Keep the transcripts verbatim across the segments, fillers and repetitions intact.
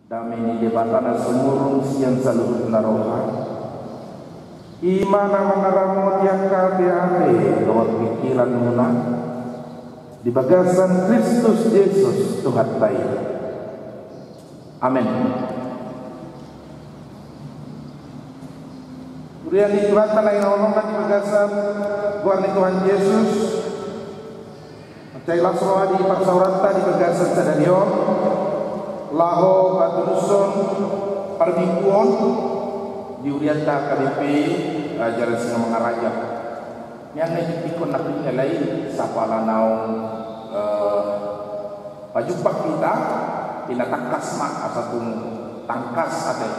Dame ni Debata na sumurung sian saluhut na roha, i ma na manaramoti angka ateate dohot pingkiranmuna, di bagasan Kristus Jesus Tuhanta i. Amen. Huria ni Tuhanta na hinaholongan di bagasan goar ni Tuhan Jesus, mansai las roha di parsaoranta di bagasan sadari on, laho patulushon parmingguon di hurianta H K B P, eh, Jalan Singamangaraja. Nian na itiktikkon nangkin alai sapala naung, eh, pajumpang hita, pinatangkas ma asa tung tangkas ate.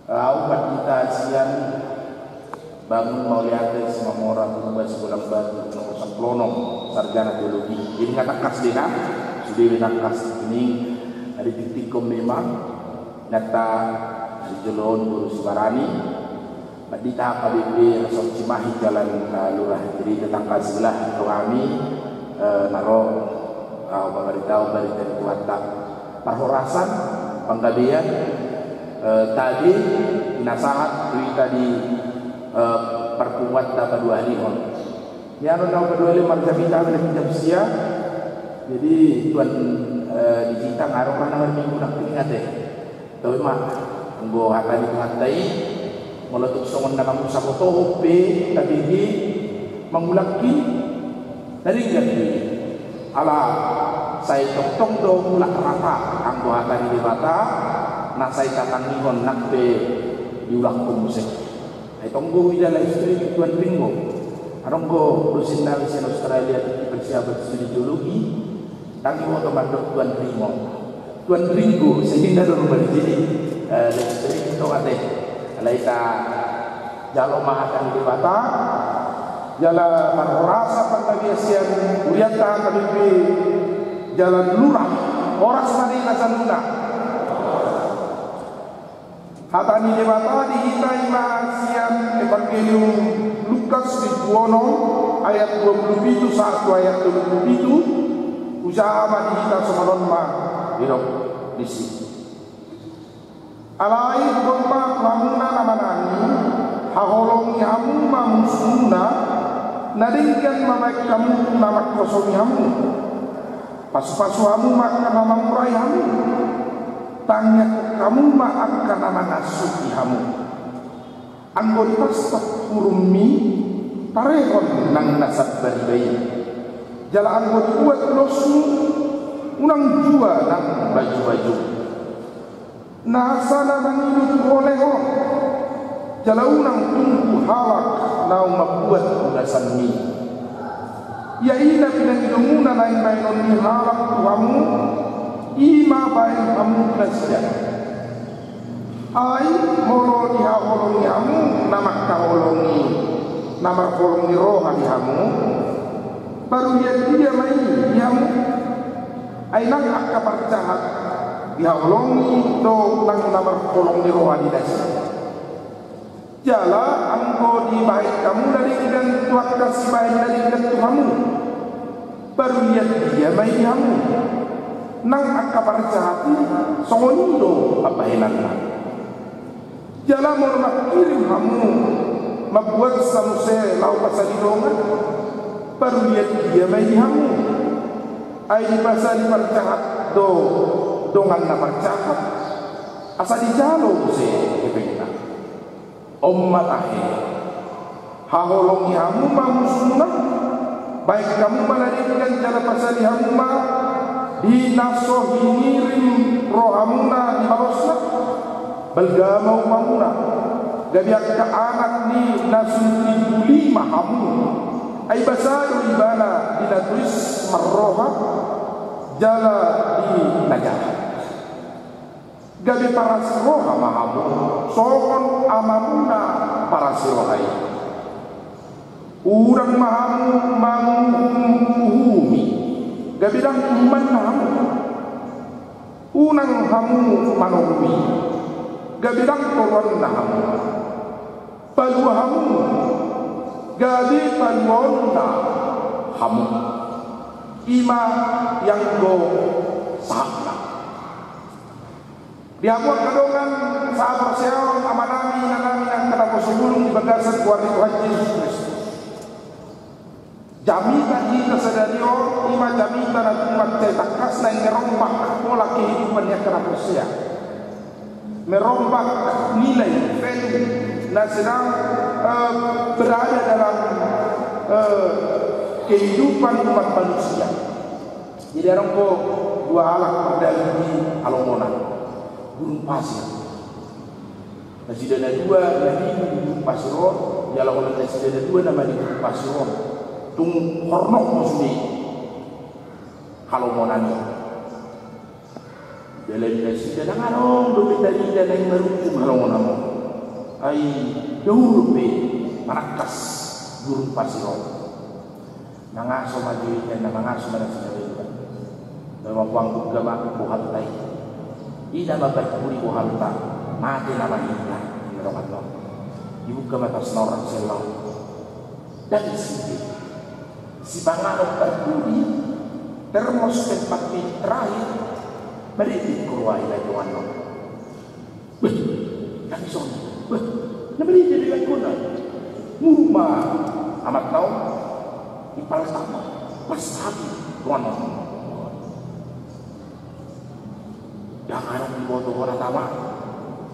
Au pandita sian Bangun Mauliate Simamora Tumba Sibolang Batu nomor sampulu onom, sarjana teologi. Jadi nga tangkas be kan? Sude be tangkas ini. Jadi titik kom memang nyata di jolo on boru Sibarani. Pandita H K B P Resort Cimahi Jalan, eh, Lurah. Jadi tetangga sebelah tu kami, eh, na ro, eh, mambaritahon barita ni Tuhanta. Parhorasan, panggabean, eh, tadi pinasahat tu hita di, eh, parpunguanta paduahalihon. Nian on na paduahalihon marjamita, marjamita sia. Jadi tuan, eh, di hita nga adong roha na marminggu nangkin ate. Toe ma, anggo hata ni Tuhanta i, molo tung songon na mangusap oto pe tabege mangulangki, na denggan do i. Ala sai tongtong do mulak rata anggo hata ni Debata na sai tatangihon nang pe diulangkon muse. Ai tong do huida lae istri ni Tuan Ringo. Adong do dosen nami sian Australia di persiapan studi teologi. Tangi boto mandok Tuan Ringo. Tuan Ringo, sehingga do rupa di sini, eh, lae istri ni Tuan ate. Alai tajalo ma hata ni Debata. Jala parhorasan panggabean sian hurianta H K B P Jalan Lurah. Horas ma di na saluhutna. Hata ni Debata di hita i ma sian Evangelium Lukas bindu onom ayat dua pulu pitu sahat tu ayat tolu pulu pitu. Hujaha ma di hita songon on ma didok disi. Alai hudokhon ma tu hamuna na manang i, haholongi hamu ma musumuna, na denggan mambahen hamu na manghosongi hamu. Pasupasu hamu ma angka na mamurai hamu. Tangiangkon hamu ma angka na mangasuhi hamu. Anggo dipastap hurummi, tarehon nang na sambariba i. Jala anggo dibuat losmu, unang jua nang bajubajum. Na asa na mangido tu ho lehon, jala unang tunggu halak naung mambuat ugasanmi. Ia i na pinangidomuna naeng bahenon ni halak tu hamu, i ma bahen hamu tu nasida. Ai molo dihaholongi hamu na mangkaholongi na marholong ni roha di hamu, baru liat dia ma i di hamu. Ai nang angka parjahat dihaholongi do nang na marholong ni roha di nasida. Jala anggo dibahen hamu na denggan tu angka sibahen na denggan tu hamu, baru liat dia ma i di hamu. Nang angka parjahat i songon i do pambahenanna. Jala molo mangkirim hamu mambuatsa muse laho pasali dongan, baru liat dia ma i di hamu. Ai dipasali parjahat do dongan na parjahat, asa dijalo muse hepengna. On ma tahe. Haholongi hamu ma musumuna, bahen hamu ma na denggan jala pasali hamu ma di na so hingirim rohamuna di balosna. Balga ma upamuna, gabe angka anak ni na sun tintu lima hamu. Ai basa do ibana di na tois marroha jala di na jahat. Gabe parasi roha ma hamu songon amamuna parasi roha i. Unang ma hamu manguhum-uhumi, gabe ndang uhumanna hamu. Unang hamu manohumi, gabe ndang toruanna hamu. Palua hamu, gabe paluaonna hamu. I ma i anggo sahatna. Di hamu angka dongan sahaporseaon, amanami, inanami, na angka naposobulung di bagasan goar ni Tuhan Jesus Kristus. Jamita hita sadari on, i ma jamita na tung mansai tangkas naeng merombak pola kehidupan ni angka na porsea. Merombak nilai, value, na sedang, eh, berada dalam, eh, kehidupan umat manusia. Jadi adong do dua halak mardalan di halongonan. Gurun pasir. Nasida na dua na di gurun pasir on, jala holan nasida na dua na di gurun pasir on, tung hornok ma sude halongonan i. Dalan nasida ndang adong dope tarida naeng marujung halongonan on. Ai dahulu pe manangkas gurun pasir on. Mangaso ma jo i, na mangaso ma nasida. Lalu ma puang buka ma bohalta i. I na ma parpudi bohalta, mate nama ninna. Dibuka ma tas na orang sellau. Dang isi be. Sipanganon parpudi, termos tempat terakhir, maridi kurwai lagi wano. Beh, nangis on. Beh, na maridi di laguna. Muruk ma amanta on, ipalta ma, pas hati wano. Dang adong diboto hona tama.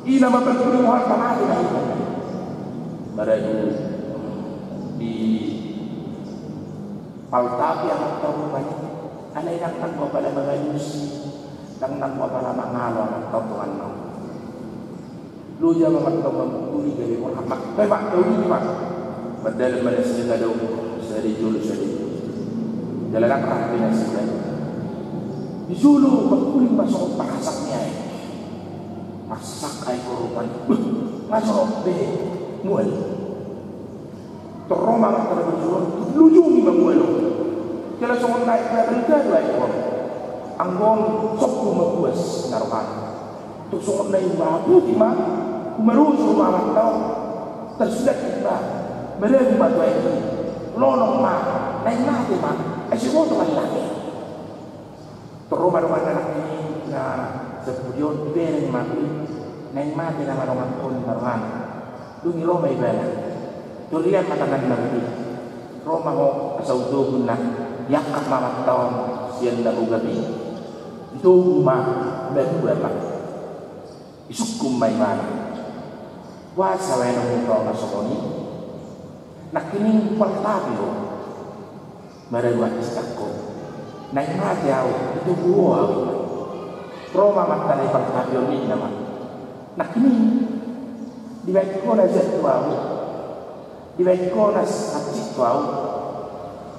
I na ma parpudi bohalta, mate na i. Maradu di paltapi amanta on rupani. Alai ndang nanggo apala mangalusi, ndang nanggo apala mangalo amanta on tu annon. Loja ma amanta on mamungkuli gabe borat ma. Bae ma, daun i ma. Mardalan ma nasida na daun, sada jolo sada jolo. Jala ndang rap be nasida. Di jolo mangkuling ma songon parhasak ni aek. Parhasak aek on rupani. Beh, nga so rap be mual. Tor ro ma amanta na parjolo on, lujungi ma mual on. Jala songon na aek na balga do aek on. Anggo on sombu ma buas na rohana. Tung songon na i huaputi ma, humaroso ma amanta on. Tarsudat ma, maradu ma tu aek i. Lonong ma, naeng mate ma, ai sai boto ma lelaki. Tor ro ma dongan anak ni na sapudi on, dibereng ma i, naeng mate nama dongan on ma rohana. Dung i ro ma ibana. Tor ian ma tangan na budi. Ro ma ho asa utobu na, iangkat ma amanta on sian na bogap i. Itobu ma, madua ma. Isungkun ma ibana. Boasa baenonmu na songon i? Nangkining paltapi ho. Maradu hansit angka on. Naeng mate ahu, itobu ho ahu. Ro ma amanta na i paltapi on ninna ma. Nangkining. Dibaen ho na jat tu ahu. Dibaen ho na hansit tu ahu.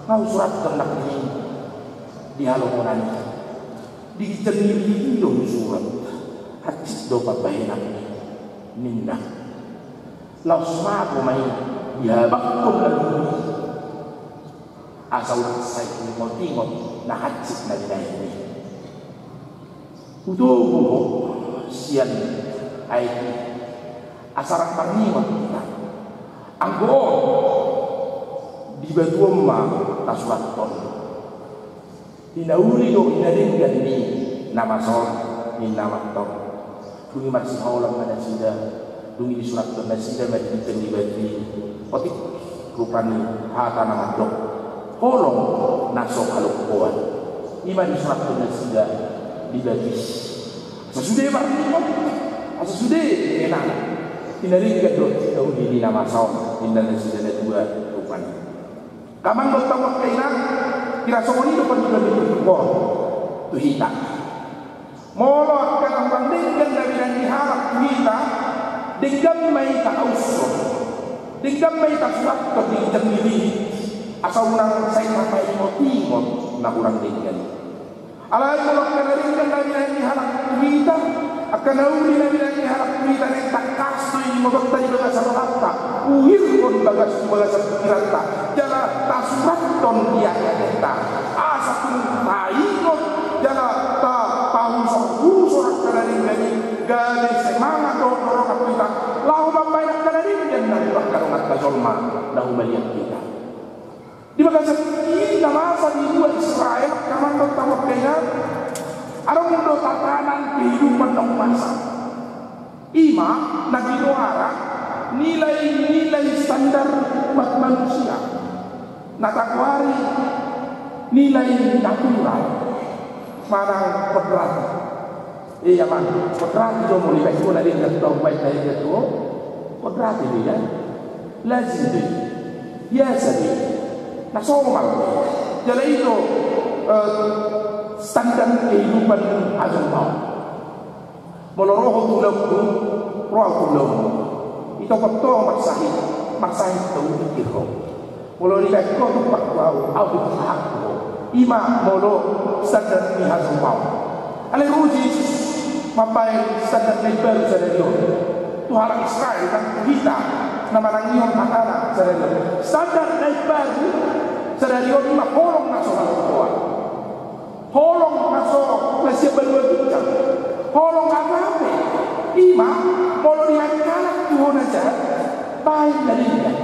Nga husurathon nangkining di halongonan i. Di ginjang ni rihit i do husurat. Hansit do pambahenan i. Ninna. Laos mago ma i dihabanghon na luhut i. Asa unang sai huingotingot na hansit na binahen i. Hutobu ho sian aek i. Asa rap mangingot hita. Anggo on di batu on ma tasurathon. Di na uli dohot di na denggan ni na masa on, ninna amanta on. Dung i marsihaolan ma nasida, dung i disurathon nasida ma di ginjang ni batu i. Otik rupani hata na mandok, holong na so halongkoan. I ma disurathon nasida di batu i. Asa sude marningot, asa sude menang. Di na denggan dohot di na uli ni na masa on, ninna nasida na dua rupani. Angka amang dohot hamu angka inang, hira songon i do pangidoan ni turpuk on tu hita. Molo angka na hurang denggan na binahen ni halak tu hita, denggan ma i taushon. Denggan ma i tasurathon di ginjang ni rihit. Asa unang sai tapaingotingot na hurang denggan i. Alai molo angka na denggan na binahen ni halak tu hita, angka na uli na binahen ni halak tu hita, naeng tangkas do i ingotonta di bagasan rohanta, uhirhon bagas tu bagasan pingkiranta, jala tasurathon di aek-aekta. Asa tung taingot, jala ta-, tahusorhusor angka na denggan i, gabe semangat dohot dorongan tu hita laho mambahen angka na denggan nang tu angka donganta jolma na humaliang hita. Di bagasan i na masa di dua Israel, angka amang dohot hamu angka inang, adong do tatanan kehidupan na ummasa. na ginoaran nilai-nilai standar umat manusia, na tagoari nilai natural manang kodrati. Ia, amang, kodrati do molo dibaen ho na denggan tu ahu, baen na denggan tu ho, kodrati do i, ya. Lazim do i. Biasa do i. Na somal do i. Jala i do, eh, standar kehidupan hajolmaon. Molo ro ho tu ulaonku, ro ahu tu ulaonmu. Itopot ho marsahit, marsahit do hupikir ho. Molo dibaen ho tumpak tu ahu, ahu pe tumpak tu ho. I ma molo standar ni hajolmaon. Alai ro Jesus mambaen standar na imbaru sadari on tu halak Israel, nang tu hita na manangihon hatana sadari on. Standar na imbaru sadari on i ma holong na so halonggoan. Holong na so na sian banua ginjang. Holong agape. I ma, molo dibaen halak tu ho na jat, baen na denggan.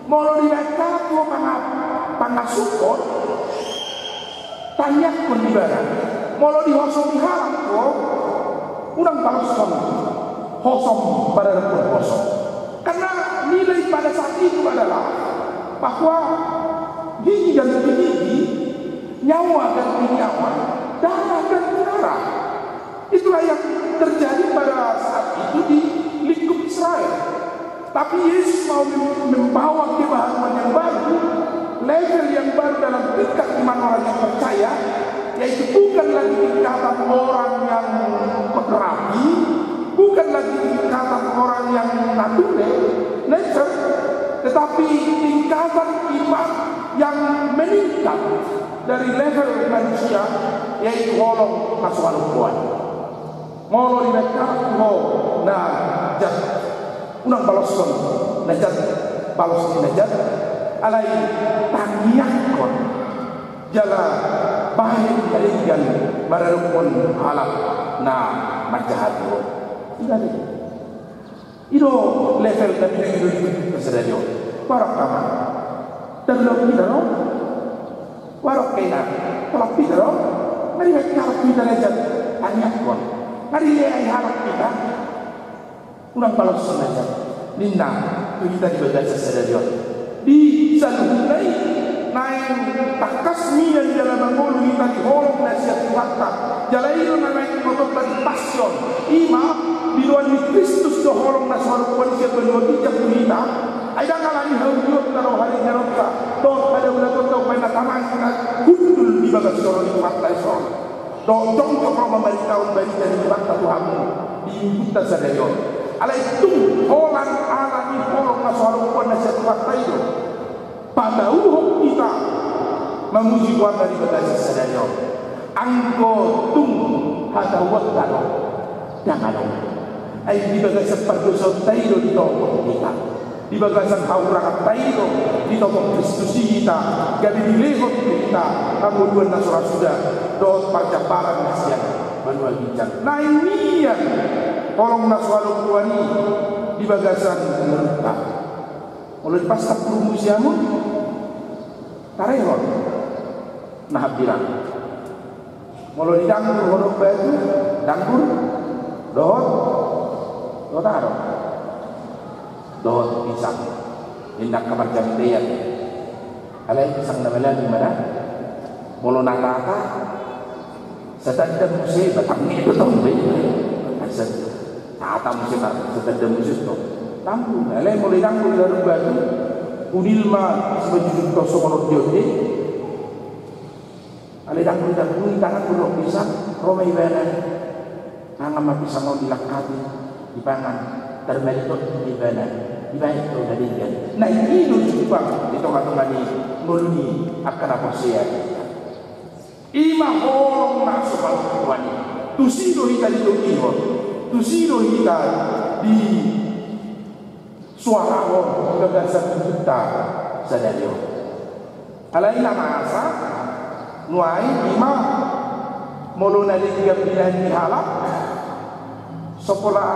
Molo dibaen halak tu ho panga-, pangasuphon, tangiangkon ibana. Molo dihosomi halak tu ho, unang baloshon hosom maradophon hosom. Karena nilai pada saat itu adalah bahwa gigi ganti gigi, nyawa ganti nyawa, darah ganti darah. Itulah yang terjadi pada saat itu di lingkup Israel. Tapi Yesus mau mem-, membawa kebaharuan yang baru, level yang baru dalam tingkat iman orang yang percaya, yaitu bukan lagi tingkatan orang yang kodrati, bukan lagi tingkatan orang yang natural, nature, tetapi tingkatan iman yang meningkat dari level manusia, yaitu holong na so halonggoan. Molo dibaen halak tu ho na jat, unang baloshon na jat balos ni na jat, alai tangiangkon jala bahen na denggan maradophon halak na manjahati ho. Sudah deh. I do level na pinangido ni Tuhan sadari on. Barang kama. Tarlumobi hita do. Barang kena. Tolap hita do. Nga dibaen halak tu hita na jat, tangiangkon. Nga dileai halak hita, unang baloshon na jat, ninna tu hita di bagasan sadari on. Di saluhutna i, naeng tangkas mian jala mangolu hita di holong na sian Tuhanta. Jala i do na naeng mangotok bagi passion. I ma, diloan ni Kristus do holong na so halonggoan i sian banua ginjang tu hita. Ai ndang ala ni hauliatta do, haringaronta dohot hadaulatonta, umbahen na tamang hita hundul di bagas joro ni Tuhanta dison. Dohot jongjong ro mambaritahon barita ni Tuhanta tu hamu di ibuta sadari on. Alai tung holan ala ni holong na so halonggoan na sian Tuhanta i do patauhon hita mamuji Tuhan na di bagasan sadari on. Anggo tung hatauonta do, ndang adong. Ai di bagasan pardosaonta i do ditopot hita. Di bagasan hahuranganta i do ditopot Kristus i hita, gabe dilehon tu hita hangoluan na so ra suda dohot parjambaran na sian banua ginjang. Naeng mian holong na so halonggoan i di bagasan ngolunta. Molo dipastak purmu siamun, tarehon na hambirang. Molo didanggur ho dohot batu, danggur dohot, dohot aha do? Dohot pisang. Ninna angka marjamitaian. Alai pisang na malali ma da. Molo na tata, satanda muse, batangna i do tong be. Asa tata muse, satanda muse tong. Tambu, alai molo didanggur didanggur batu, unil ma simanjujung tong songon onde-onde. Alai danggur, danggur, i tangan do dohot pisang, ro ma ibana. Mangan ma pisang on, dilangkapi, dipangan, tarmalitot do ibana, dibaen do na denggan. Na i do jumpang di tonga-tonga ni ngolu ni angka na porsea. I ma holong na so halonggoan i. Tusi do hita ditogihon, tusi do hita di suarahon di bagasan ngolunta sadari on. Alai na masa nuaeng i ma, molo na denggan binaen ni halak, so pola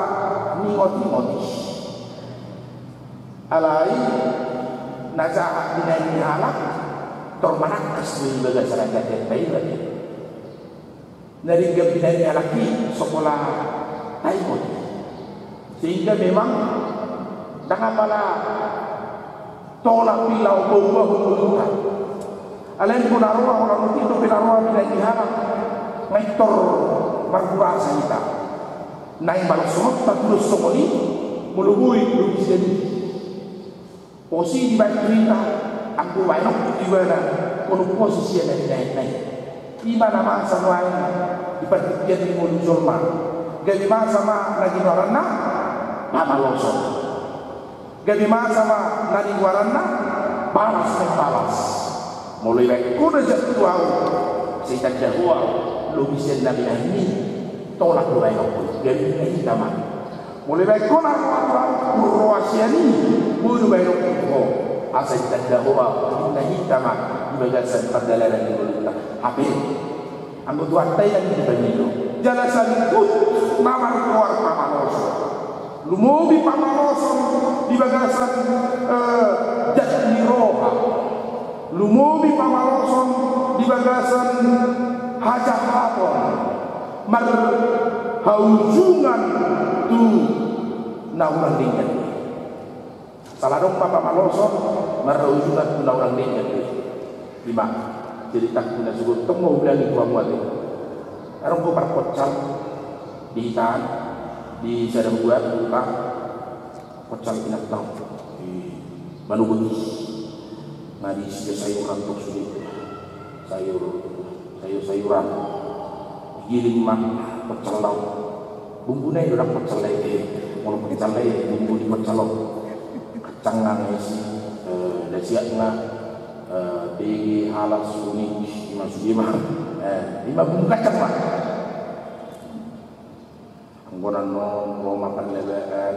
ningot-ningot i. Alai na jahat binaen ni halak, tor manangkas do i di bagasan angka ate-atenta i. Na denggan binaen ni halak i so pola taingot. Sehingga memang ndang apala tolap i laho paubahon ngolunta. Alai anggo na roa holan on, ito pe na roa binahen ni halak, nga pintor marhurasa hita. Naeng ma songon na tudos songon i, molo boi lobi sian i. Pos i dibaen tu hita, anggo baenonku tu ibana, unang pos i sian na binahenna i. I ma na masa nuaeng di partingkian ni ngolu jolma. Gabe masa ma na ginoaranna pamaloson. Gabe masa ma na nigoaranna balas maen balas. Molo ibaen ho na jat tu ahu, sai tanda ho ahu lobi sian na binahen i, tolap do baenonku. Gabe ninna hita ma. Molo ibaen ho na roa tu ahu, unroa sian i, boi do baenonku tu ho. Asa ditanda ho ahu, ninna hita ma di bagasan pardalanan ni ngolunta. Hape anggo Tuhanta i na nipangido, jala sangkut na margoar pamaloson. Lumobi pamaloson di bagasan, eh, jat ni roha. Lumobi pamaloson di bagasan hajahaton marhaujungan tu na hurang denggan. Sala adong ma pamaloson marhaujungan tu na hurang denggan do i. I ma ceritangku na sogot, tong ma hubilangi tu hamu ate. Adong do parponsal di hita an, di sada huta, huta, ponsal inanta on. Manogot i. Nga di sisayuran do sude. Sayur, sayur-sayuran. Digiling ma ponsal na on. Bumbuna i do, ndang ponsal na i. Molo ponsal na i, bumbu ni ponsal on. Kacang nga, nga isi, eh, lasiak nga, eh, bege, halas, unik, i ma sude ma. Eh, i ma bumbu kacang ma. Anggo na on ro ma parlebaan,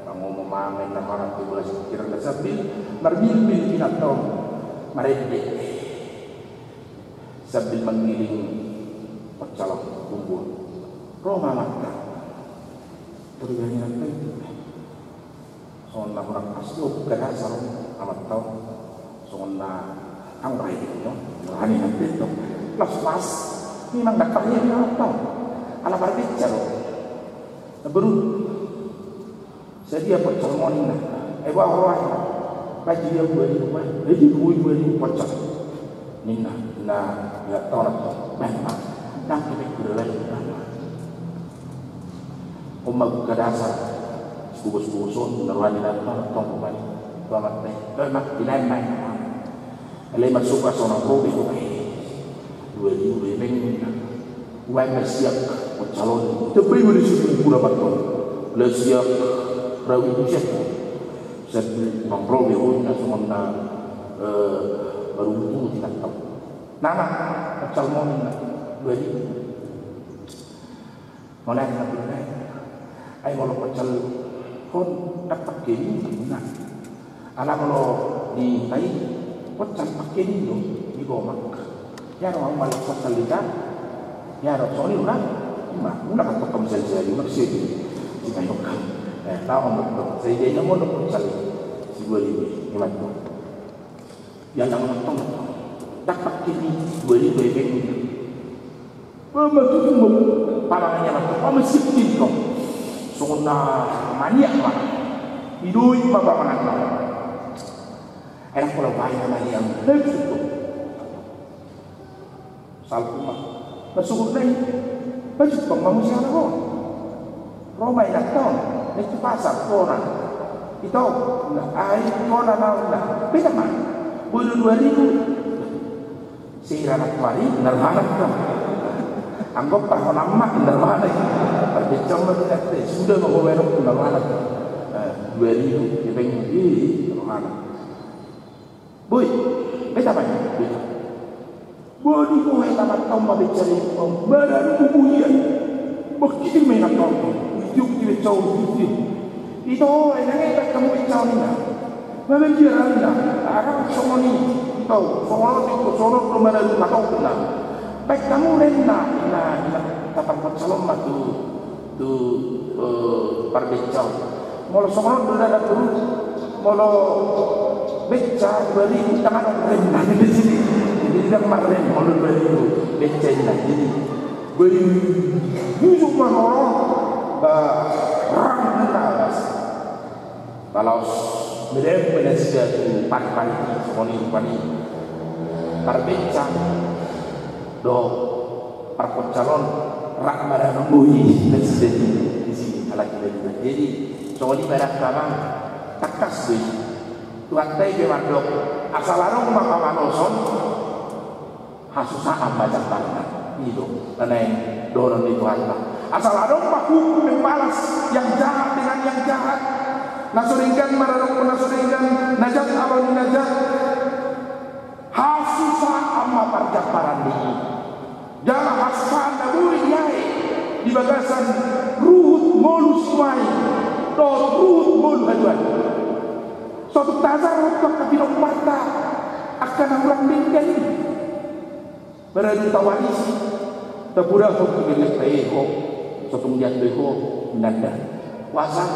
pangomo mangan na mangan tu bola singkir na sambil marbilbil inanta on, marende. Sambil manggiling ponsal on, bumbu on. Ro ma amanta. Toriga ni inanta i. Songon na hurang pas do buka dasar amanta on. Songon na anggo raja i do, roha ni inanta i do. Las pas. Memang ndang parhea amanta on. Ala parbenca do. Na berut. Sadia ponsal muna ninna. Eh, bah, roha. Baju dia dua ribu, bah. Jadi dua ribu, dua ribu ponsal. Ninna, na, ya, tolak, tolak. Bah, bah. Ndang kepek kuda lagi, bah. On ma buka dasar. Bogos-bogos on, na roha ni inanta on, tong, bah. Bah, bah, bah. Bah, bah, bilang, bah. Alai masuk asa unang ro be ho, eh. Dua ribu be, beng, ninna. Ubaen ma siak ponsal on. Tepa i wali siak pura patong. Lasiak rawi tu siak. Sambil unang ro be ho ninna songon na, eh, baru butuh di kantong. Nama ponsal muna ninna. Dua ribu. Molo ai na pindah. Ai molo ponsal on dapat ke ni, nah. Ala molo di tai ponsal pake ni do, di gomak. Ya ro, molo ponsal di ta. Ya ro, songon i do na. Ima, unang kantong kam sel-sel, unang sel-sel. Di tai kam. Eh, tahu nggak? Saya dia nyamun ponsal. Si dua ribu, ima tu. Ia na mantong. Dapat ke ni dua ribu epeng. Pamatutu ma pamangan ia mantong. Pamasipin tong. Songon na maniak ma. Idoit ma pamangan na. Enak pola baen na maniak. Hei, sudah. Salpu ma. Pasogot na i. Pajumpang ma muse anak on. Ro ma inanta on. Naeng tu pasar, tu ona. Ito, na, ai, tu ona na, na. Beda ma. Boi do dua ribu. Sira na kuari, na rohana do. Anggo parhonam ma, na rohana. Parbencang ma tu inanta i. Suda ma ho baen on, na rohana do. Eh, dua ribu. Dia pengen, ih, na rohana. Boi, beta ma i, beta. Boi, di ho heta mantong ma benca i, mararu tubu ia. Boi, kiting ma inanta on. Itiop di benca on, itiop. Ito, ai nang etak hamu benca on ninna. Mabaen dia ra ninna. Arang songon i, ito, songon on, songon on do mararu mantong ninna. Baen hamu ra ninna, ninna, ninna. Tapar ponsal on ma tu tu, eh, parbenca on. Molo songon on do na, na, molo benca dua ribu tangan on rem na di sini. Jadi ndang marrem molo dua ribu benca ninna. Jadi dua ribu busuk ma molo. Rang na las. Pala os medem nasida tu pari-pari i, songon i rupani. Parbenca do parponsalon, rang maranon boi nasida i, disi halak i. Jadi songon i ma da, amang, tangkas do i. Tuhanta i pe mandok, asal adong ma pamanoson, hasusaan ma jambarna. I do na naeng dohonon ni Tuhanta. Asal adong ma hukum membalas yang jahat dengan yang jahat, na so denggan maradophon na so denggan, na jat aloan ni na jat, hasusaan ma parjambaran ni i. Jala hasusaan na boi diae di bagasan ruhut ngolu sinuaeng dohot ruhut ngolu haduan. So tung tajar ho tu angka pinomparta angka na hurang denggan i. Beradu tawarisi, tapudahon tu gellengta, e ho, so tung dian do i ho, inanta. Kuasa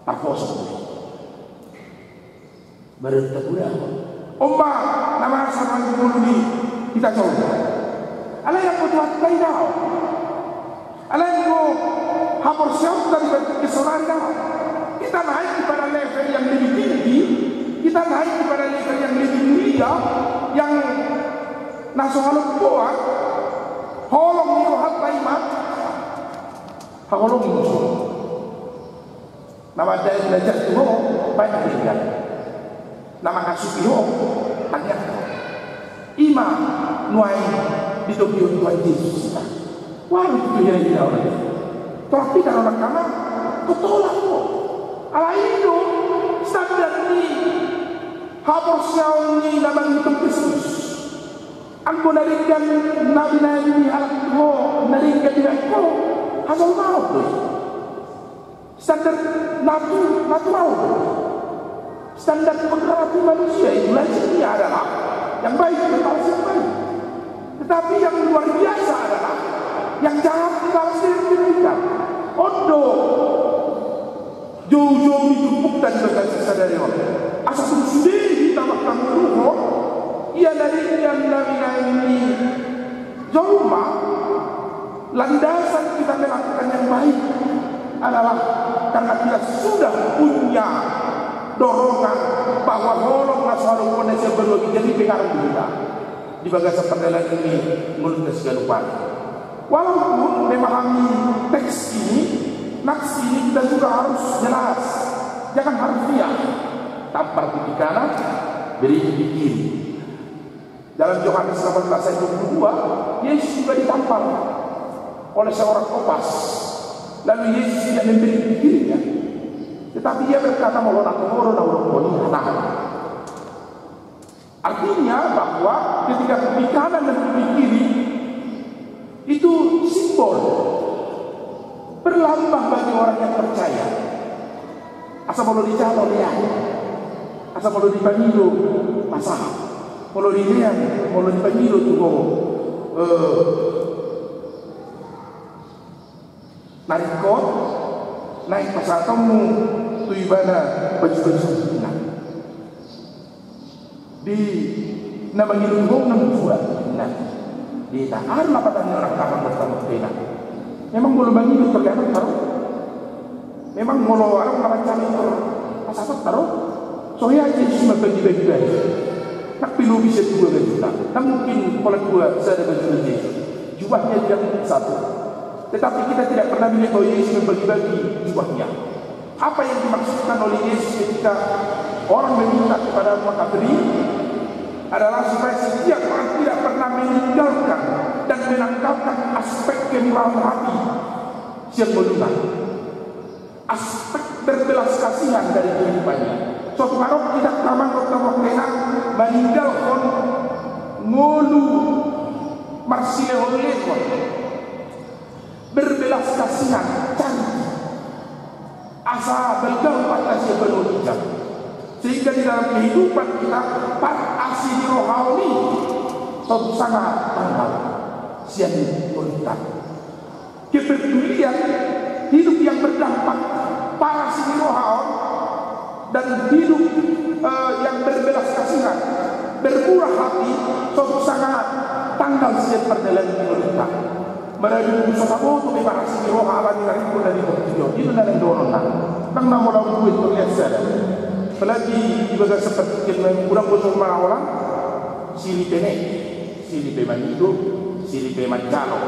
parposo. Beradu tapudahon. On ma na masa manggulu di hita songon i. Alai anggo Tuhanta i, daong. Alai anggo haporseaonta di tingki saonari, daong. Kita naik kepada level yang lebih tinggi, kita naik kepada level yang lebih mulia, yang na so halomboan, holong ni rohanta i ma haholongi muse. Na mandaeng na jat tu ho, baen na denggan. Na mangasupi ho, tangiangkon. I ma nuaeng ditogihon Tuhan Jesus hita. Walu tu hira-hira on. Tolap hita do nangkin, amang, tolap ho. Alai i do standar ni haporseaon ni na mangihuthon Kristus. Anggo na denggan na binaen ni halak tu ho, na denggan dibaen ho, hajolmaon do i. Standar natu-, natural. Standar kodrati manusia itu lazimnya adalah yang baik, membalas yang baik. Tetapi yang luar biasa adalah yang jahat membalas dengan kebaikan. On do joujou ni turpukta di bagasan sadari on. Asa tung sude hita mangkaholongi ia na denggan na binaen ni jolma, landasan kita melakukan yang baik adalah karena kita sudah punya dorongan bahwa holong na so hadophon na sian banua ginjang i pengaruh di hita di bagasan pardalanan ni ngolunta siganup ari. Walaupun memahami teks ini, nats ini, kita juga harus jelas, jangan harfiah. Tampar pipi kanan, beri pipi kiri. Dalam Yohanes delapan belas ayat dua puluh dua, Yesus juga ditampar oleh seorang kopas. Lalu Yesus tidak memberi pipi kirinya, tetapi ia berkata, "Molo nang ho do na hudokhon i, hatahan." Artinya bahwa ketika pipi kanan dan pipi kiri itu simbol berlambang bagi orang yang percaya. Asa molo dijalo, lean. Asa molo dipangido, pasahat. Molo dilean, molo dipangido tu ho, eh, na ringkot, naeng pasahatonmu tu ibana bajubaju, inna. Di na mangido tu ho, unang dua, inna. Di ta aru lapatan ni orang kamar bertemu tena. Memang molo mangido tor lean tor? Memang molo adong na manjalo tor pasahaton tor? So hea Jesus mambagi-bagi baju. Nang pe lobi sian dua bajuna. Nang mungkin pola dua sada baju ni Jesus. Jubahnya tidak mungkin satu. Tetapi kita tidak pernah melihat bahwa Yesus membagi-bagi jubahnya. Apa yang dimaksudkan oleh Yesus ketika orang meminta kepada maka beri adalah supaya setiap orang tidak pernah meninggalkan dan menanggalkan aspek kemurahan hati sian ngoluna. Aspek berbelas kasihan dari kehidupannya. So tung adong hita, amang dohot inang, maninggalhon ngolu marsilehon-lehon. Berbelas kasihan, charity. Asa balga umbahen na sian banua ginjang. Sehingga di dalam kehidupan kita, parasi ni roha on i so tung sanga tanggal sian ngolunta. Kepedulian, hidup yang berdampak, parasi ni roha on, dan hidup, eh, yang berbelas kasihan, bermurah hati, so tung sanga tanggal sian pardalanan ni ngolunta. Maradu so tabo tu be parasi ni roha alani na ringkot na di portibi on. I do na naeng dohonon na. Nang na molo buat tu lihat sada. Apalagi di bagasan partingkian na murang bosor manaholan. Siripe ne. Siripe mangido. Siripe manjalo.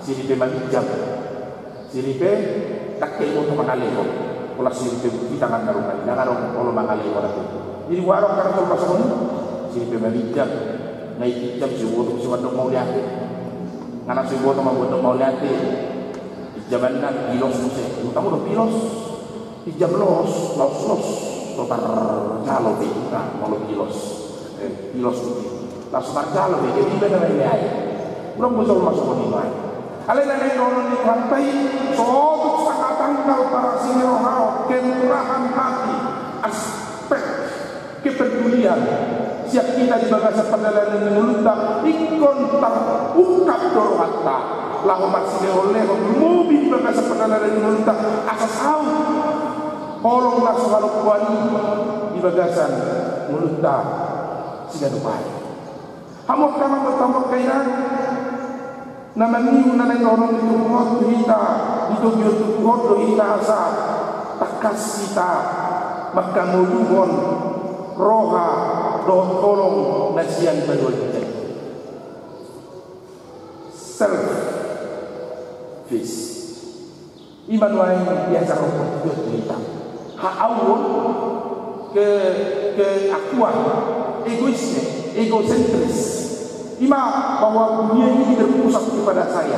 Siripe maminjam. Siripe, ndang iboto mangalehon. Pola siripe bukti tangan na rupa i, ndang adong olo mangalehon ate. Jadi, boha adong karna tolpas on, siripe maminjam. Na ipinjam so iboto, so mandok mauliate. Nga na so iboto mandok mauliate. Pinjamanna pilos muse. Utang do pilos. Pinjam los, laos los. So tarjalo be, na, molo pilos. Eh, pilos muse. Laos tarjalo be, jadi iba na maila ai. Murang bosor masuk on i ma. Alai na naeng dohonon ni Tuhanta i, so otuk sanga tanggal parasi ni roha on, kemurahan hati, aspek kepedulian sian hita di bagasan pardalanan ni ngolunta, ingkon tarungkap do rohanta laho marsilehonlehon, lumobi di bagasan pardalanan ni ngolunta, asa saut holong na so halompoan i di bagasan ngolunta siganup ari. Hamu angka amang dohot hamu angka inang, na mangihut na naeng dohonon ni turpuk on tu hita, di topi on turpuk on do hita asa tangkas hita mangkangoluhon roha dohot holong na sian banua hita i. Selfish. I ma nuaeng diajarhon Tuhan tu hita. Haauon, ke, keakuan, egoisme, egosentris. I ma bahwa dunia ini berpusat kepada saya.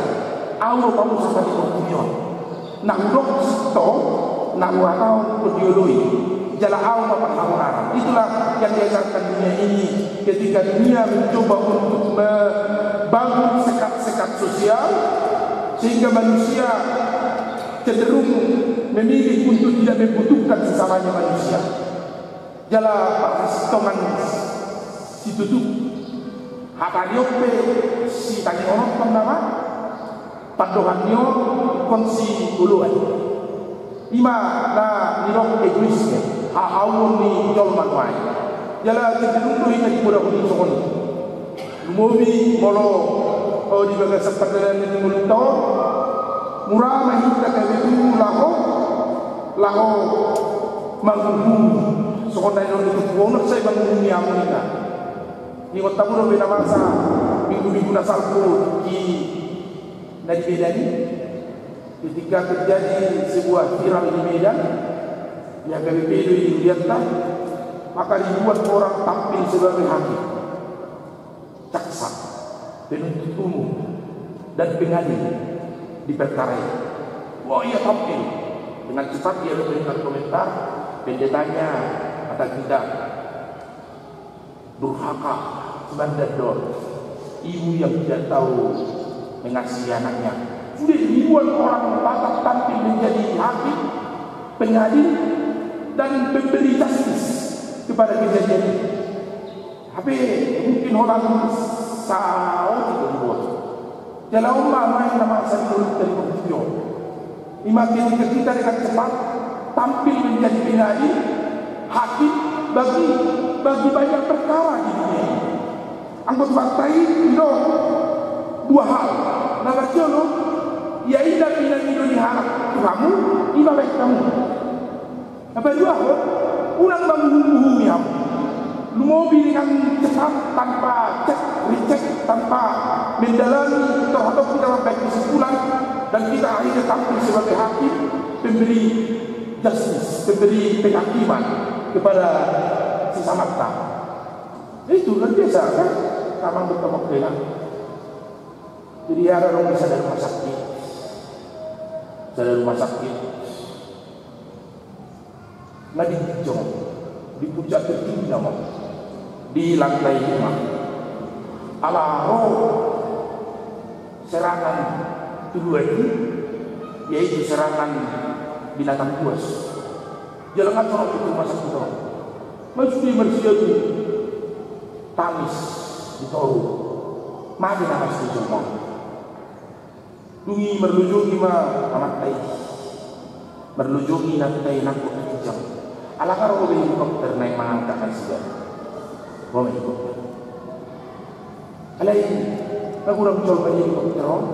Au do pamusatan ni portibi on. Na hudok sintong, na huhatahon ingkon dioloi. Jala au ma parhahoraran. Itulah yang diajarkan dunia ini ketika dunia mencoba untuk membangun sekat-sekat sosial, sehingga manusia cenderung memilih untuk tidak membutuhkan sesamanya manusia. Jala parhasintongan situtu. Hata ni on pe sitangihonon nama. Pandohan ni on ingkon sioloan. I ma na nidok egoisme, haauon ni jolma nuaeng. Jala cenderung do hita dipodahon i songon i. Lumobi molo, o, di bagasan pardalanan ni ngolunta on, mura ma hita gabe tubu laho, laho manguhumi. Songon na nidok ni turpuk on, sai manguhumi hamu ninna. Ingot hamu dope na masa minggu-minggu na salpu di na di Medan i, ketika terjadi sebuah viral di Medan, di H K B P do i, lihatlah, maka ribuan orang tampil sebagai hakim, jaksa, penuntut umum, dan pengadil di perkara itu. Wah, ia tampil dengan cepat, ia memberikan komentar, pendetanya, kata kita, durhaka, bandar dor, ibu yang tidak tahu mengasihi anaknya. Sudah ribuan orang Batak tampil menjadi hakim, pengadil, dan pemberi justice kepada kejadian ini. Tapi mungkin orang salah itu dibuat. Jala on ma nuaeng na masa di ngolunta di portibi on. I ma ketika kita dengan cepat tampil menjadi pengadil, hakim bagi, bagi banyak perkara di dunia ini. Anggo tu hata i, i do dua hal. Na parjolo, ia inda pinangido ni halak tu hamu, i ma baen hamu. Na paduahon, unang manguhum-uhumi hamu. Lumobi dengan cepat, tanpa cek, recheck, tanpa mendalami, terhadap kita membuat kesimpulan, dan kita akhirnya tampil sebagai hakim, pemberi justice, pemberi penghakiman kepada sesamanta. Itu luar biasa, kan? Amang dohot hamu angka inang. Jadi, ada dong di sada rumah sakit. Sada rumah sakit. Na di ginjang, di puncak tertinggi nama, di lantai lima. Ala ro serangan tuduhan i, yaitu serangan binatang buas. Jala nga songon tu rumah sakit on. Maksudnya marsiadu tangis di toru. Mate nama si jolma. Dung i marlojong i ma amanta i. Marlojong i inanta i nangkok di ginjang. Ala nga ro be helikopter naeng mangangkat nasida. Ro ma helikopter. Alai, na hurang jolma di helikopter on.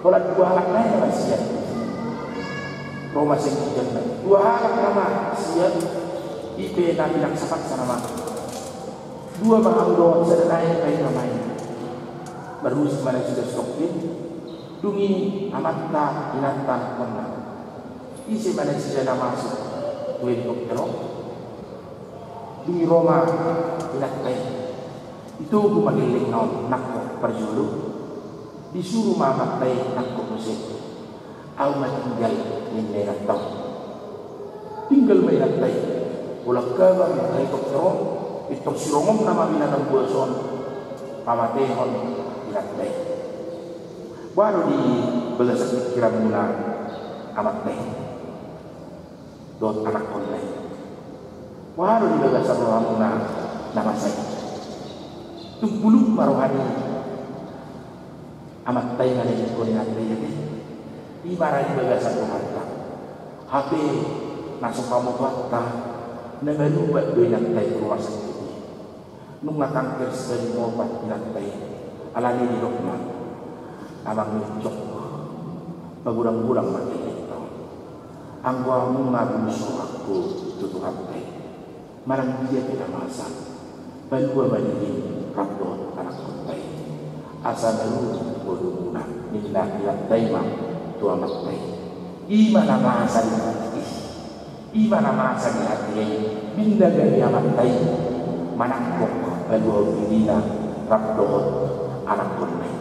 Holan dua halak nai nama sian. Ro ma sian ginjang nai. Dua halak nama sian. I pe na pinaksa-paksa nama. Dua ma hamu dohot sada nai, baen ma i. Marmusik ma nasida sitongkin. Dung i amanta, inanta, anakkonna. Ise ma nasida na masuk tu helikopter on? Dung i ro ma inanta i. Itogu ma gellengna on nangkok parjolo. Disuru ma amanta i nangkok muse. Ahu ma tinggal, ninna inanta on. Tinggal ma inanta i. Holan habang helikopter on, pintor sirongomna ma binatang buas on pamatehon inanta i. Boha do di bagasan pingkiranmuna amanta i dohot anakkonna i? Boha do di bagasan rohamuna na masa i? Tung pulung ma roha ni amanta i manadingkon inanta i, ate. I ma ra di bagasan rohanta. Hape na so hamotoanta, na marubat do inanta i tu rumah sakit i. Nunga kanker sipajumpang inanta i. Alani i didok ma, amang ni uncok, pagodang-godang ma gellengta on. Anggo ahu nunga bulus rohangku tu Tuhanta i. Manang dia pe na masa, palua ma dirimu rap dohot anakkonta i, asa na rugi ngolumuna, ninna inanta i ma tu amanta i. I ma na masa di hatiha i. I ma na masa di hatiha i. Binda gabe amanta i manangkok paluahon dirina rap dohot anakkonna i.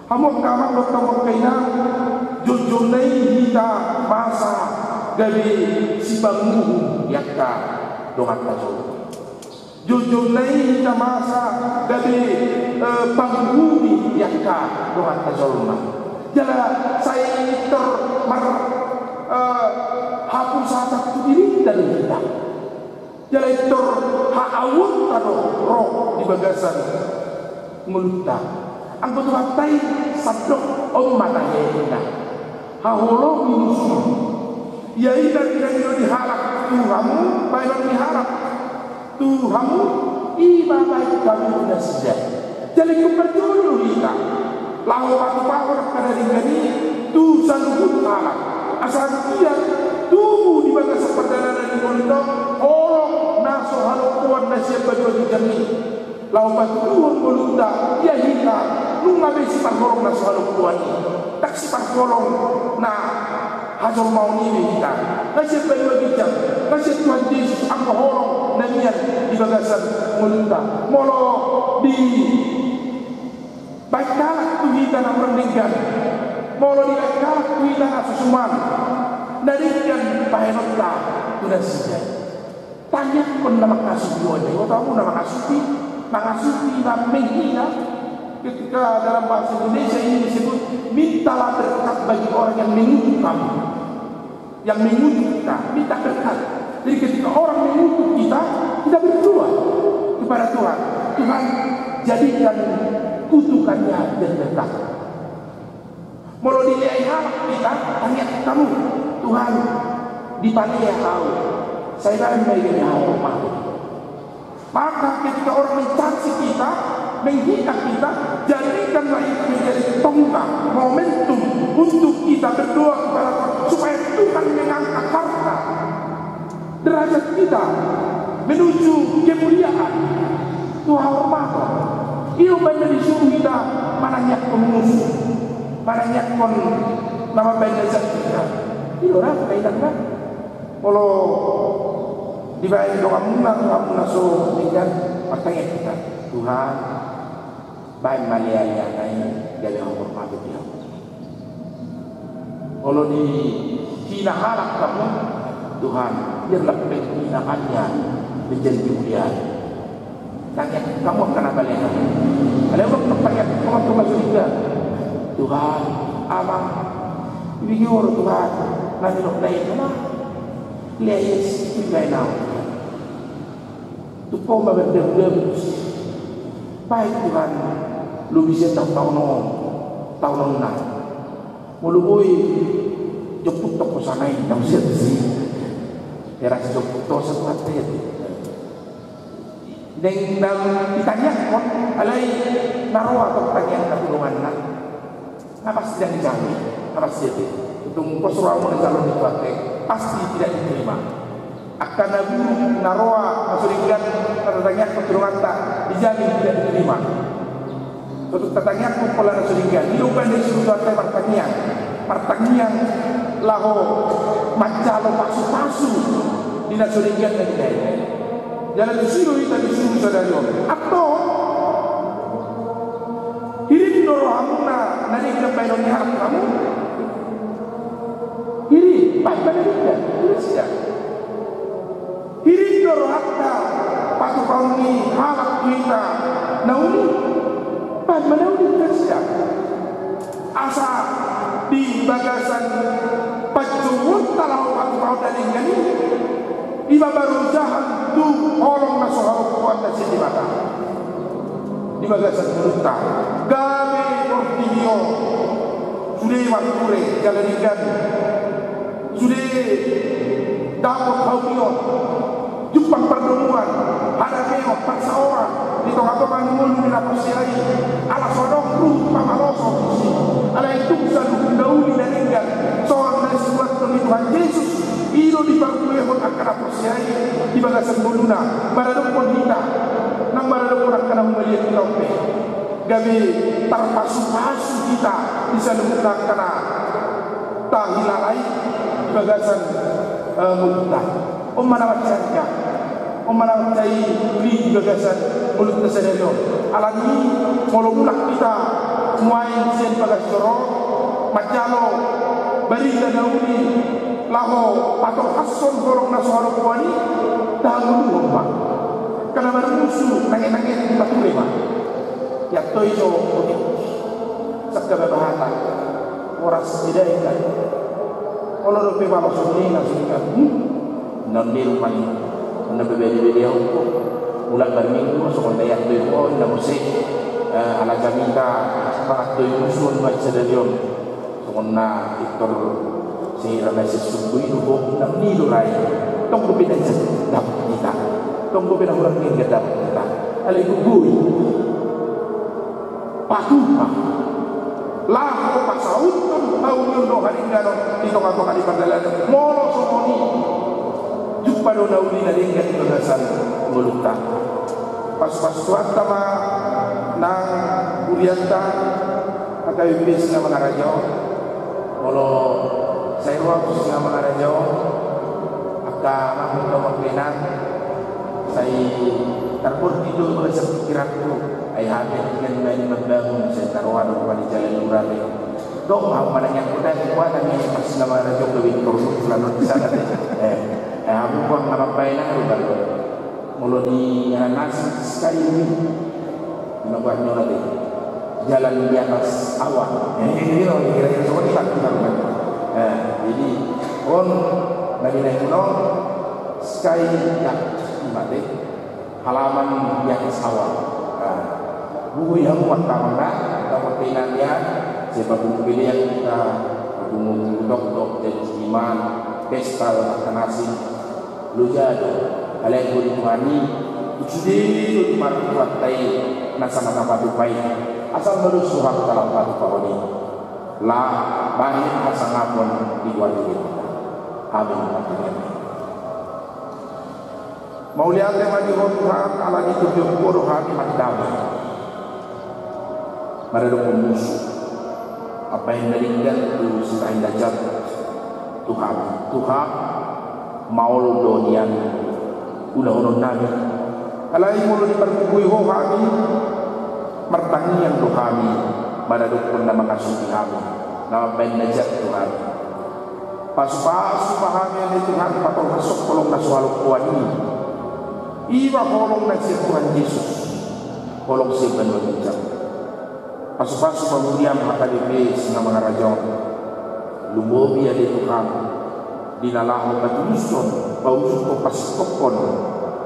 Hamu angka amang dohot hamu angka inang, jolojolna i hita masa gabe sipanguhum di angka donganta jolma. Jolojolna i hita masa gabe, eh, panguhumi di angka donganta jolma. Jala sai pintor mar, eh, hapusatan tu dirinta do hita. Jala pintor haawonta do ro di bagasan ngolunta. Anggo Tuhanta i sandok on ma tahe ninna. Haholongi musum. Ia i na pinangido ni halak tu hamu, bahenon ni halak tu hamu, i ma baen hamu tu nasida. Jala ingkon parjolo do hita laho patupahon angka na denggan i tu saluhut halak, asa anggiat tubu di bagasan pardalanan ni ngolunta on holong na so halompoan na sian banua ginjang i. Laho patuduhon ngolunta ia hita nunga be siparholong na so halompoan i, ndang siparholong na hajolmaon i be hita. Na sian banua ginjang, na sian Tuhan Jesus anggo holong na nian di bagasan ngolunta. Molo dibaen halak tu hita na hurang denggan, molo dibaen halak tu hita na so suman, na denggan bahenonta tu nasida. Tangiangkon na mangasuti on, iboto hamu na mangasuti, mangasuti na menghina. Ketika dalam bahasa Indonesia ini disebut, mintalah berkat bagi orang yang mengutuk kamu. Yang mengutuk kita, minta berkat. Jadi ketika orang mengutuk kita, kita berdoa kepada Tuhan. Tuhan, jadikan kutukannya jadi berkat. Molo dileai halak hita, tangiangkon hamu, Tuhan, dipalea ahu, sai baen ma i gabe hahormaton. Maka ketika orang mencaci kita, menghina kita, jadikanlah itu menjadi tonggak, momentum untuk kita berdoa kepada Tuhan, supaya Tuhan mengangkat harta derajat kita menuju kemuliaan. Tu hahormaton. I do umbaen na disuru hita manangiangkon musu, manangiangkon na mambaen na jat hita. I do ra, hita inang na. Molo dibaen donganmuna, donganmuna so denggan, martangiang hita. Tuhan, baen ma lealeana i gabe hahormaton di hamu. Molo dihina halak hamu, Tuhan, biarlah penghinaannya menjadi kemuliaan. Tangiangkon hamu angka na balean. Alai unang tangiangkon hamu angka na so denggan. Tuhan, amang, ibege ho do Tuhan na nidokna i, na lea i, situ i baen ahu. Tumpak ma berdabu-dabu. Baen Tuhan, lobi sian taon on, taon on na. Molo boi, jomputhon hosana i, na muse tusi. Hera si jomputhon hosa Tuhanta i. Naeng na ditangiangkon, alai na ro antong tangiangna tu donganna. Na pasti dang dijamin, na pasti ate. Tung pos rohamu na jalo ni Tuhanta, pasti tidak diterima. Angka na buruk na roa na so denggan na tatangiangkon tu donganta, dijamin tidak diterima. Tung tatangiangkon pola na so denggan, i do umbahen na disuruh Tuhanta martangiang. Martangiang laho manjalo pasupasu di na so denggan na denggan. Jala tusi do hita disuruh sadari on. Antong, hirim do rohamuna na denggan bahenon ni halak hamu? Hirim, bahen ma na denggan, hirim sian. Hirim do rohanta patupaon ni halak tu hita na uli? Bahen ma na uli, hirim sian. Asa di bagasan panjouonta laho patupaon na denggan i, i ma barojahan tu holong na so harompuan na sian Debata. Di bagasan ngolunta, gabe portibi on sude marture jala denggan, sude dapot haulion, jumpang pardomuan, hadameon, parsaoran di tongatonga ni ngolu ni na porsea i. Ala so adong ruhut pamaloso tusi, alai tung saluhut na uli na denggan songon na sibuathon ni Tuhan Jesus, i do diparbuehon angka na porsea i di bagasan ngoluna, maradophon hita nang maradophon angka na humaliang hita on pe. Gabe tarpasupasu hita di saluhutna angka na tahilala i di bagasan, eh, ngolunta. On ma na mansai, on ma na mansai uli di bagasan ngolunta sadari on. Alani i, molo mulak hita nuaeng sian bagas joro manjalo barita na uli laho patolhashon holong na so harompuan i, tahangoluhon ma. Angka na marmusu nangenangen dipature ma. Iantoi jo otik sangka babahata, horas beda ikan. Olo dope baloson ni na suka. Hmm. Nonde rupani. Nonde bebede-bede au. Mulak barminggu songon na iantoi ho na muse. Eh, ala jamita mangatoi musu on ma sadari on. Songon na pintor sehira na sesunggu i do ho, na ni do rai. Tong dope na ijat dapot hita. Tong dope na hurang denggan dapot hita. Alai gogoi. Patupa. Laho pasauthon haulion dohot hadengganon di tongatonga ni pardalanan. Molo songon i, jumpa do na uli na denggan di bagasan ngolunta. Pasupasu Tuhanta ma nang hurianta. Angka bebe Singamangaraja on, molo sai ro ahu tu Singamangaraja on, angka amang dohot inang, sai tarborngin do i bagasan pingkiranku. Ai hami na denggan baen mambangun, sai na ro ahu tu jalan lurah be. Dok, ahu manang yang kuda, kuda nang i pas nama raja on gabe pintor muncul anu di sana be. Eh, eh, ahu buang nama baen ahu baru. Molo di anak nasi sekali ini. Ima buat nyola be. Jalan di atas awan. Eh, ini, ini, oh, kira-kira songon i kan, kan, kan. Eh, jadi, on, lagi naik gunung, sekali, ya, ima be. Halaman di atas awan. Nah, bugui hamu angka amang na, angka pepena dia, siapa bulu pilihan kita, bulu toktok, jadi iman, pesta, angka nasi, loja do, alai anggo di Tuhan i, sude do diparbuat tai, na sama-sama tupai, asal baru suhar dalam batu pahoni. La, bahen hasangapon di wali kita. Amin. Amin. Mauliate ma di Ho Tuhan, ala ni tondionmu do hami mandamei. Maradophon musu. Ampa inna denggan tu sitahi na jat tu hami. Tuhan, maol do nian ulahonon nami. Alai molo dipargogoi Ho hami, martangiang do hami, maradophon na mangasuhi hami, na mambahen na jat tu hami. Pasupasu ma hami ale Tuhan, patolhashon holong na so halompoan i. I ma holong na sian Tuhan Jesus, holong sian banua ginjang. Pasupasu ma huriam H K B P Singamangaraja on. Lumobi ale Tuhan, di na laho patulushon, paujukhon, pasingkophon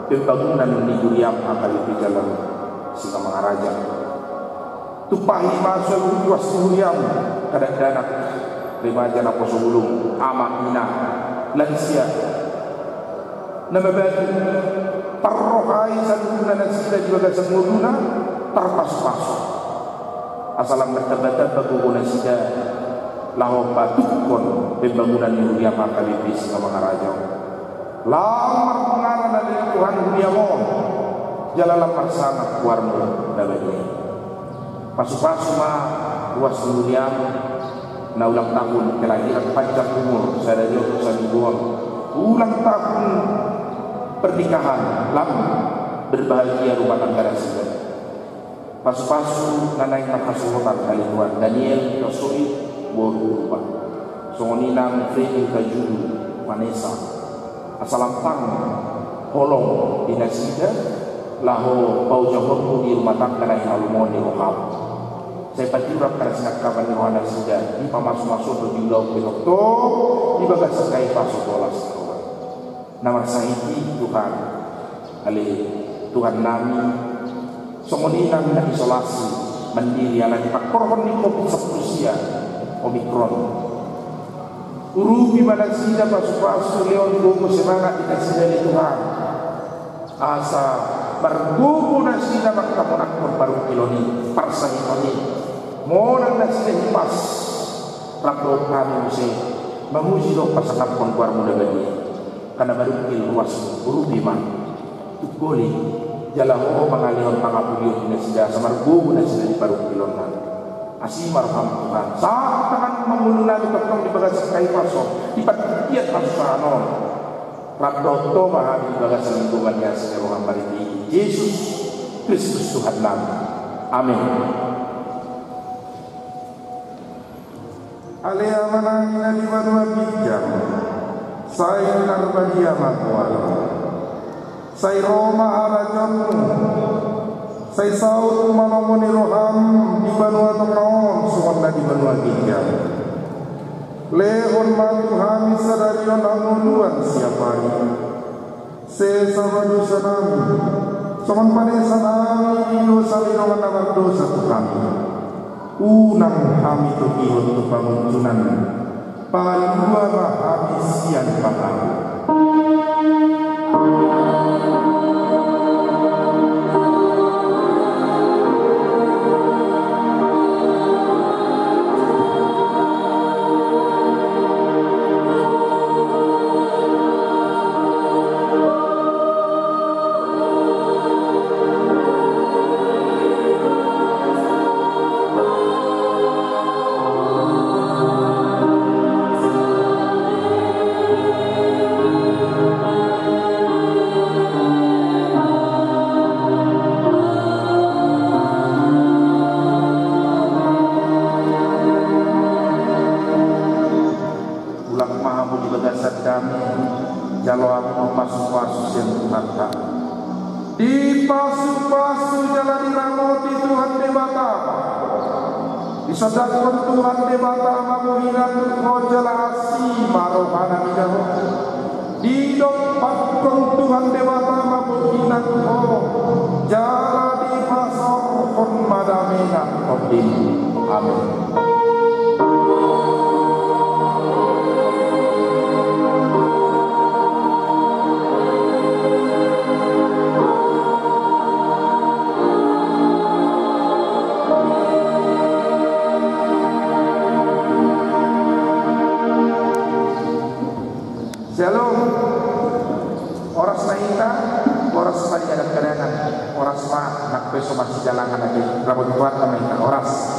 pembangunan ni huriam H K B P Jalan Singamangaraja. Tumpahi ma saluhut ruas ni huriam, dakdanak, remaja, naposo bulung, amak, inang, lansia, na mabalu, parrohai saluhutna nasida di bagasan ngoluna, tarpasupasu. Asa lam martamba-tamba gogo nasida laho patupahon pembangunan ni huriam H K B P Singamangaraja on. Lam marmunaran ale Tuhan huriam on, jala lam marsangap goarmu na badia. Pasu-pasu ma ruas ni huriam na ulang tahun kelahiran, panjang umur sadari on tu saminggu on, ulang tahun pernikahan, lam berbahagia rumah tangga nasida. Pasu-pasu na naeng marhasohotan ale Tuhan, Daniel Tosoi boru Purba, songon i nang Freddy Kajulu, Vanessa, asa lam tang holong di nasida laho paojahonmu di rumah tangga na hinalomohon ni roham. Sai patiur angka na sinangkapan ni roha nasida, dipamasu-masu dohot diulahon pe tongtong di bagasan Kaipas on tu las ni roha. Na marsahit i Tuhan, ale Tuhan nami, songon i nang na isolasi mandiri ala ni pangkorhon ni Covid sampulu sia Omikron. Urupi ma nasida, pasu-pasu, lehon gogo, semangat di nasida ale Tuhan, asa margogo nasida mangkamonanghon parungkilon i, parsahiton i. Monang nasida hipas, rap dohot hami muse mamuji dohot pasangaphon goarmu na badia. Angka na marungkil ruas, urupi ma, tunggoli, jala Ho ma na lehon pangapudion di nasida asa margogo nasida di parungkilonna. Asi ma roham Tuhan, sahat tanganmu mangolu nami tongtong di bagasan Kaipas on, di partingkian hasusaan on. Rap dohot Ho ma hami di bagasan linggoman ni asi ni roham, marhite Jesus Kristus Tuhan nami. Amin. Ale Amanami na di banua ginjang, sai pinarbadia ma goarmu. Sai ro ma harajaonmu. Sai saut ma lomo ni roham di banua tonga on songon na di banua ginjang. Lehon ma tu hami sadari on hangoluan siapari. Sesa ma dosanami, songon panesanami di dosa ni dongan na mardosa tu hami. Unang hami togihon tu pangunjunan, palua ma hami sian pangago. Mulak ma hamu di bagasan dame, jalo hamu ma pasu-pasu sian Tuhanta. Dipasu-pasu jala diramoti Tuhan Debata ma. Disondangkon Tuhan Debata ma bohina tu ho jala asi ma rohana mida ho. Didompakkon Tuhan Debata ma bohina tu ho, jala dipasaorhon ma damena tu tondimi. Amin. Syalom. Horas ma hita, horas ma di adat kadangan, horas ma nang pe so marsidalangan ate, ramoti Tuhanta ma hita, horas.